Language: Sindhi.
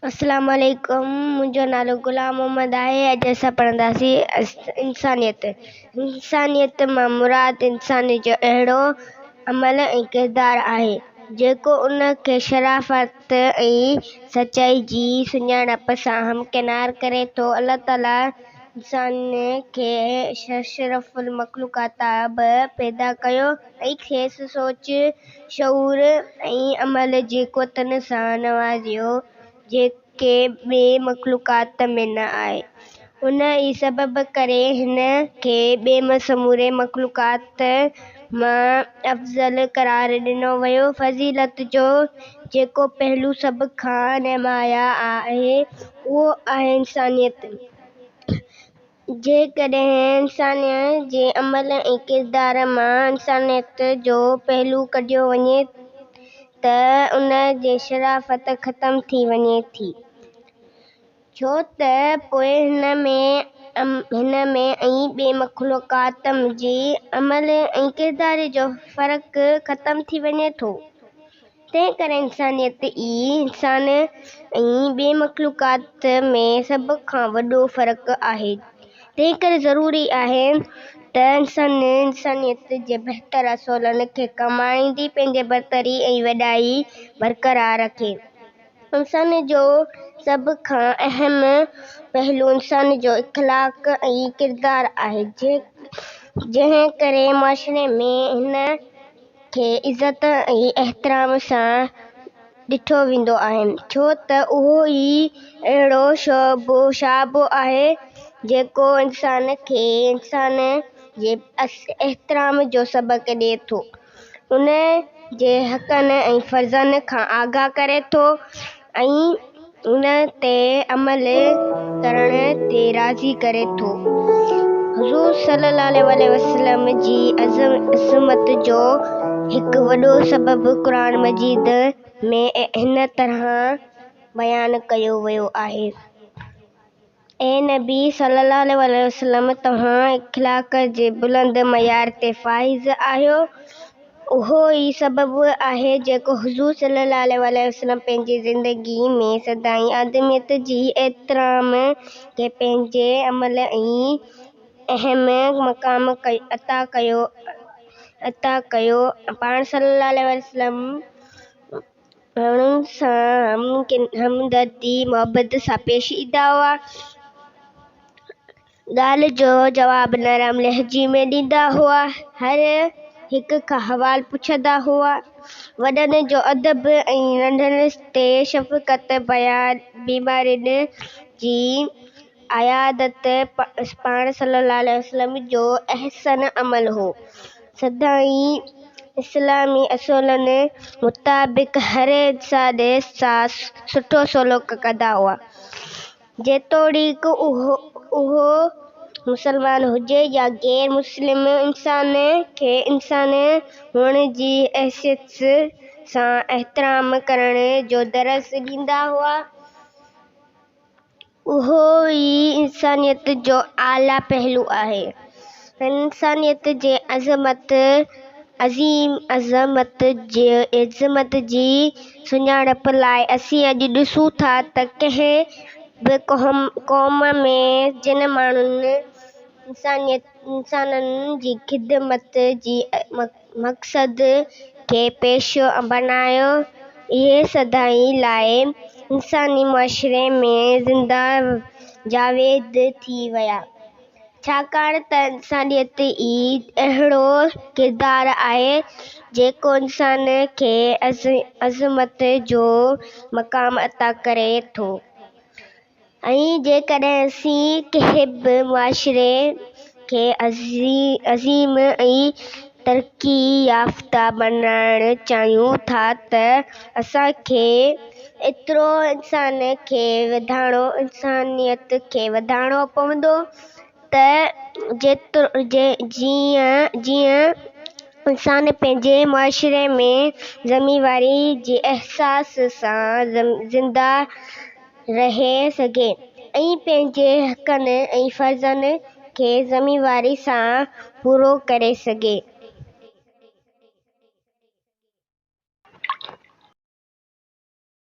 السلام عليڪم منهنجو نالو غلام محمد آهي اڄ اسان پڙهنداسين انسانيت انسانيت مان مراد انسان جو اهڙو عمل ۽ ڪردار آهي جيڪو ان کي شرافت ۽ سچائي جي سڃاڻپ سان همڪنار ڪري ٿو. الله تعالي انسان کي اشرف المخلوقات به پيدا ڪيو ۽ کيس سوچ، شعور ۽ عمل جي قوتن سان نوازيو، جيڪي ٻي مخلوقات ۾ نه آهي. ان ئي سبب ڪري هن کي ٻي سموري مخلوقات مان افضل قرار ڏنو ويو. فضيلت جو جيڪو پهلو سڀ کان نمايان آهي، اهو آهي انسانيت. جيڪڏهن انسان جي عمل ۽ ڪردار مان انسانيت جو پهلو ڪڍيو وڃي ته ان جي شرافت ختم ٿي وڃي ٿي، ڇو ته پوء هن ۾ ۽ ٻي مخلوقات جي عمل ۽ ڪردار جو فرق ختم ٿي وڃي ٿو. تنهنڪري انسانيت ئي انسان ۽ ٻين مخلوقات ۾ سڀ کان وڏو فرق آهي. تنهنڪري ضروري آهي ته انسان انسانيت جي بهتر اصولن کي ڪم آڻيندي پنهنجي برتري ۽ وڏائي برقرار رکي. انسان جو سڀ کان اهم پهلو انسان جو اخلاق ۽ ڪردار آهي، جنهن ڪري معاشري ۾ هن کي عزت ۽ احترام سان ڏٺو ويندو آهي، ڇو ته اهو ئي اهڙو شعبو آهي، جيڪو انسان کي انسان جي احترام جو سبق ڏئي ٿو، ان جي حقن ۽ فرضن کان آگاهه ڪري ٿو ۽ ان تي عمل ڪرڻ تي راضي ڪري ٿو. حضور صلي الله عليه وسلم جي عظمت جو هڪ وڏو سبب قرآن مجيد ۾ هن طرح بيان ڪيو ويو آهي. اي نبي صلّي الله عليه وسلّم! توهان اخلاق جي بلند معيار تي فائز آهيو. اهو ئي سبب آهي جيڪو حضور صلّي الله عليه وسلّم پنهنجي زندگي ۾ سدائين آدميت جي احترام کي پنهنجي عمل ۽ اهم مقام عطا ڪيو. پاڻ صلّي الله عليه وسلّم ماڻهن سان همدردي، محبت سان پيش ايندا هئا. ڳالهه جو جواب نرم لهجي ۾ ڏيندا هئا. هر هڪ کان حوال پڇندا هئا. وڏن جو ادب ۽ ننڍن تي شفقت، بيمارين جي عيادت پاڻ صلي الله عليه وسلم جو احسن عمل هو. سدائين اسلامي اصولن مطابق هر انسان سان سٺو سلوڪ ڪندا هئا، جيتوڻيڪ اهو مسلمان هجي يا غير مسلم، انسان کي انسان هئڻ جي حيثيت سان احترام ڪرڻ جو درس ڏيندا هئا. اهو ئي انسانيت جو اعليٰ پهلو آهي. انسانيت جي عظمت عظيم عظمت جي سڃاڻپ لاء اسين اڄ ڏسون ٿا ته ڪنهن به قوم ۾ جن ماڻهن انسانن جي خدمت جي مقصد کي پيشو بڻايو، اهي سدائين لاء انساني معاشري ۾ زنده جاويد ٿي ويا. ڇاڪاڻ ته انسانيت ئي اهڙو ڪردار آهي، جيڪو انسان کي عظمت جو مقام عطا ڪري ٿو. ۽ جيڪڏهن اسين ڪنهن به معاشري کي عظيم ۽ ترقي يافته بڻائڻ چاهيون ٿا ته اسان کي ايترو انسانيت کي وڌائڻو پوندو ته جيئن انسان پنهنجي معاشري ۾ ذميواري جي احساس سان زنده رهي سگهي ۽ پنهنجي حقن ۽ فرضن کي ذميواري سان پورو ڪري سگهي.